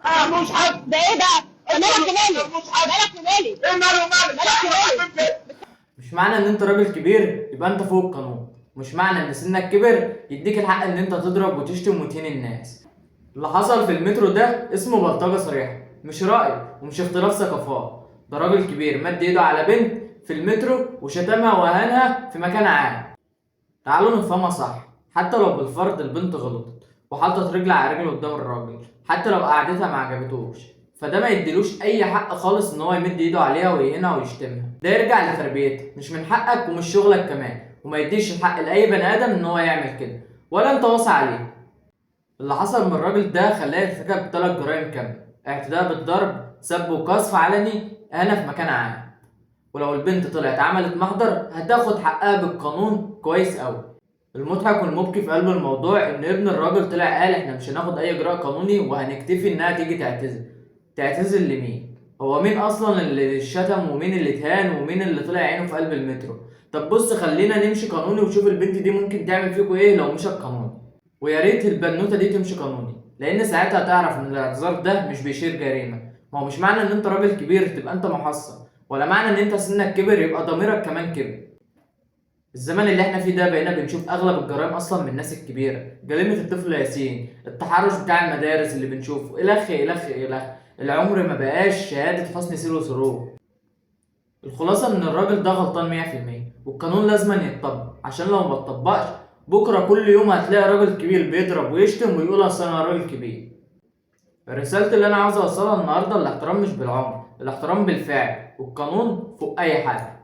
ملوش حد. ده ايه بقى؟ ده مالك ومالي؟ ملوش حد. مالك ومالي؟ ايه ماله ومالك؟ مالك ومالي؟ مش معنى ان انت راجل كبير يبقى انت فوق القانون، مش معنى ان سنك كبر يديك الحق ان انت تضرب وتشتم وتهين الناس. اللي حصل في المترو ده اسمه بلطجة صريحة، مش رأي ومش اختلاف ثقافات. ده راجل كبير مد ايده على بنت في المترو وشتمها وأهانها في مكان عام. تعالوا نفهمها صح، حتى لو بالفرض البنت غلطت وحطت رجل على رجل قدام الراجل، حتى لو قعدتها ما عجبتوش، فده ما يديلوش اي حق خالص ان هو يمد ايده عليها ويهينها ويشتمها. ده يرجع لتربيتها، مش من حقك ومش شغلك كمان، وما يديش الحق لاي بني ادم ان هو يعمل كده، ولا انت واصي عليه. اللي حصل من الراجل ده خلاه يرتكب 3 جرائم كاملة: اعتداء بالضرب، سب وقذف علني، اهانة في مكان عام. ولو البنت طلعت عملت محضر هتاخد حقها بالقانون كويس قوي. المضحك والمبكي في قلب الموضوع ان ابن الراجل طلع قال احنا مش هناخد اي اجراء قانوني وهنكتفي انها تيجي تعتذر. تعتذر لمين؟ هو مين اصلا اللي شتم ومين اللي اتهان ومين اللي طلع عينه في قلب المترو؟ طب بص، خلينا نمشي قانوني وشوف البنت دي ممكن تعمل فيكوا ايه لو مشت قانوني. ويا ريت البنوته دي تمشي قانوني، لان ساعتها تعرف ان الاعتذار ده مش بيشير جريمة. ما هو مش معنى ان انت راجل كبير تبقى انت محصن، ولا معنى ان انت سنك كبر يبقى ضميرك كمان كبر. الزمن اللي احنا فيه ده بقينا بنشوف اغلب الجرائم اصلا من الناس الكبيرة، جريمة الطفل ياسين، التحرش بتاع المدارس اللي بنشوفه، الخ الخ الخ. العمر ما بقاش شهادة حسن سير وسلوك. الخلاصة ان الراجل ده غلطان 100%، والقانون لازم يتطبق، عشان لو ما اتطبقش بكره كل يوم هتلاقي راجل كبير بيضرب ويشتم ويقول اصل انا راجل كبير. رسالتي اللي انا عاوز اوصلها النهارده: الاحترام مش بالعمر، الاحترام بالفعل، والقانون فوق اي حد.